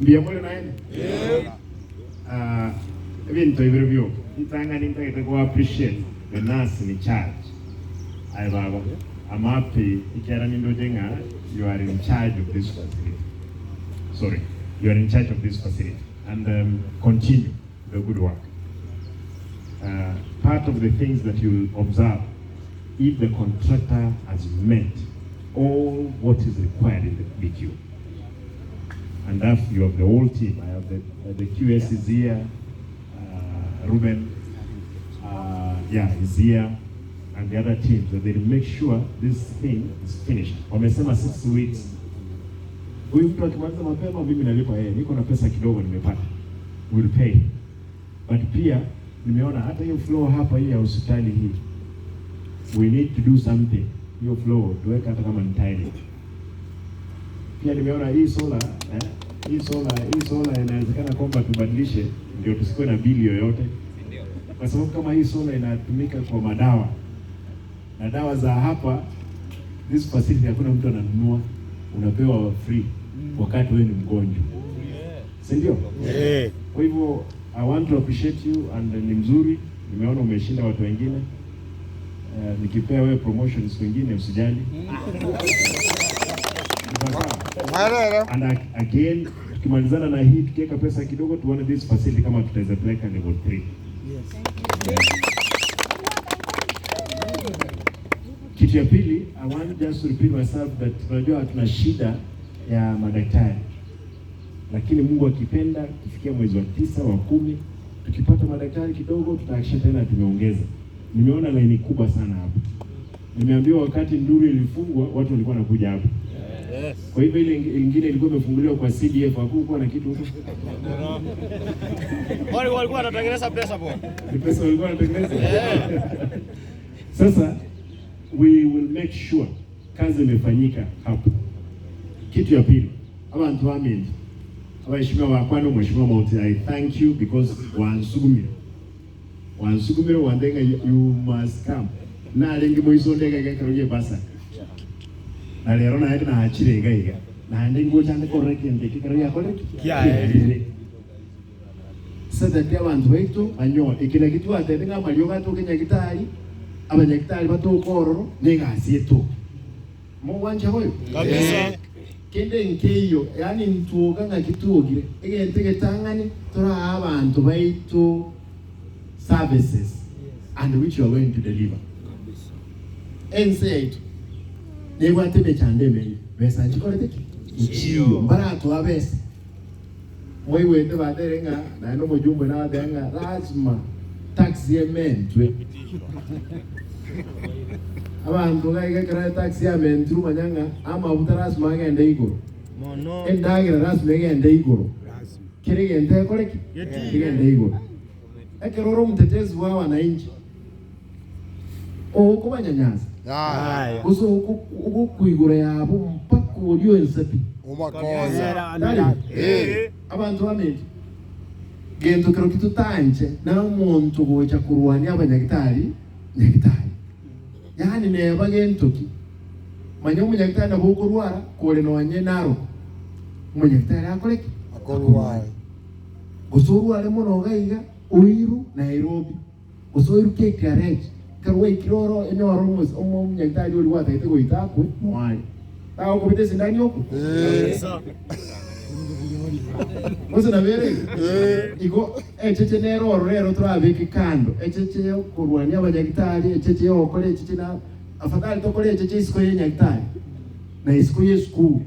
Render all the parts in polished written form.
Mbuya more naende? Ah, ebinto ebiro bioka. Ritang'ani ntagete go appreciate the nurse in charge. Aye baba, I'm happy ekiagera nindoche ng'a you are in charge of this facility. Sorry, you are in charge of this facility and um, continue the good work. Uh, part of the things that you will observe if the contractor has met all what is required in the BQ. And that you have the whole team. I have the, uh, the QS is here, uh, Ruben, uh, yeah, is here, and the other teams that they make sure this thing is finished. Wamesema 6 weeks. Huyu mtu akimaliza mapema, mimi nalipa yeye, niko na pesa kidogo nimepata, will pay. But pia nimeona hata hiyo floor hapa hii ya hospitali hii, we need to do something. Hiyo floor tuweke hata kama ni tiling. Pia nimeona hii solar eh, hii solar inawezekana kwamba tubadilishe ndio tusikuwe na bili yoyote, kwa sababu kama hii solar inatumika kwa madawa na dawa za hapa this facility hakuna mtu ananunua, unapewa free wakati wewe ni mgonjwa, si ndio? Eh. Kwa hivyo I want to appreciate you and ni mzuri, nimeona umeshinda watu wengine. Nikipea wewe promotion siku ingine usijali. Ni sawa. Mwarero. And again tukimalizana na hii tukiweka pesa kidogo tuone this facility kama tutaweza peleka level 3. Kitu ya pili, I want just to repeat myself that tunajua tuna shida ya madaktari, lakini Mungu akipenda kufikia mwezi wa 9 wa 10 tukipata madaktari kidogo, tutahakikisha tena tumeongeza. Nimeona laini kubwa sana hapa. Nimeambiwa wakati Nduru ilifungwa watu walikuwa wanakuja hapa. Kwa hivyo ile ingine ilikuwa imefunguliwa kwa CDF, hakukuwa na kitu huko. Wale walikuwa wanatengeneza pesa bwana. Ni pesa walikuwa wanatengeneza. Sasa we will make sure kazi imefanyika hapo. Kitu ya pili, abantu baminto abaheshimiwa bakwano, Mheshimiwa Mauti, I thank you because wansugumire wansugumire wandenga you must come nalengi moisondeka gekero gie basari na lero naende nachire iga iga naende ngochande korora kende kekero giakore Kiaerire. So that abantu baitu banyoe ekina kitwatete ng'a amariogo gatoke nyagitari abanyagitari batoke ororo negasi etoke mogwancha boyo. Kabisa. Kende nkeiyo yani ntuoka ng'aki tuogire egento egetang'ani toraa abantu baitu services and which you are going to deliver. Ense yaitu nebwate emechando emenge besa nchikorete ki nchiyo mbaratoa besa mwaigwete batere ng'a naende omojumbe nabatebia ng'a lazima tax ementwe abanto gaiga ekero tax yamentire omanya ng'a amabuta lazima agende igoro. Mono. Endagera lazima egende igoro kere egento ekore ki kigende igoro ekero ore omutetezi wa wananchi okobanyanyasa. Haya. Gose ogokwigura yabo mpaka orio ensapi. Umakonya. Tari? Eh. Abantu bamenje gento kero kitutanche na omonto gocha kurwania abanyagitari nyagitari yani neba gento ki manya omunyagitari nabo okorwara kore nonye naroko omunyagitari akore ki? Akorwara. Gose orware mono iga iga oiru Nairobi gose oiru KKRH kero waikire oro enyoro omunyagitari ori gwatagete goita akwe mwari tagokobita esindani oko. Eh. Kabisa. Gose nabere Eh. igo echeche nero oro rero turabeke kando echeche yokorwania abanyagitari echeche yokora echeche na afadhali tokore echeche isiko ye nyagitari na isiko ye esukuru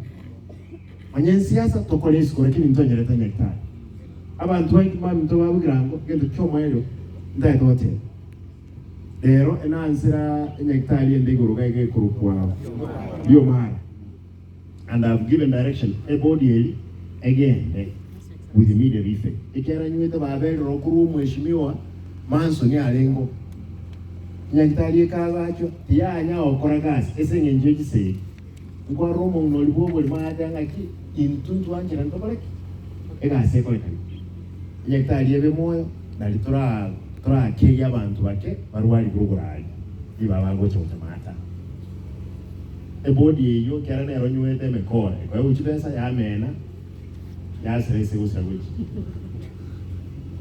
onye nsiasa tokore isiko lakini ntonyerete nyagitari abantu baingi maminto babugira ngo gento kyomoerio ntaete goteba rero enansera enyagitari ende igoro gaiga ekorokwa Biomara and I've given direction ebodi eri egende with immediate effect ekiaranywete baberire okorwa omweshimiwa Manson arengo nyagitari ekagachwa tiyanya gokora gasi ase eng'encho echisegi nkwarora omong'ina ori bwa oborimo agateba ng'aki intwe ntwanchera ntokore ki egasi ekorekana nyagitari ebe moyo nari tora torakegia abanto bake barwarigwe oborari riba bagocha gocha mata ebodi eyo kera nero nywete emekora ekoewa chibesa yamena. Yasira ase gosira gochia.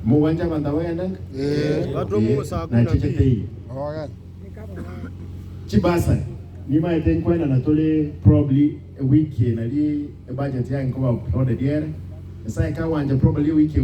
Mogwancha abanto abagende nka? Eh. Watu wa saa kumi na Nachechete mbili. iga. Abageni. Chibasari nimaete nkoenana tore probably ewiki eye nari ebudget yaye nkoba uploaded ere. Nyasaye kagwancha probably ewiki.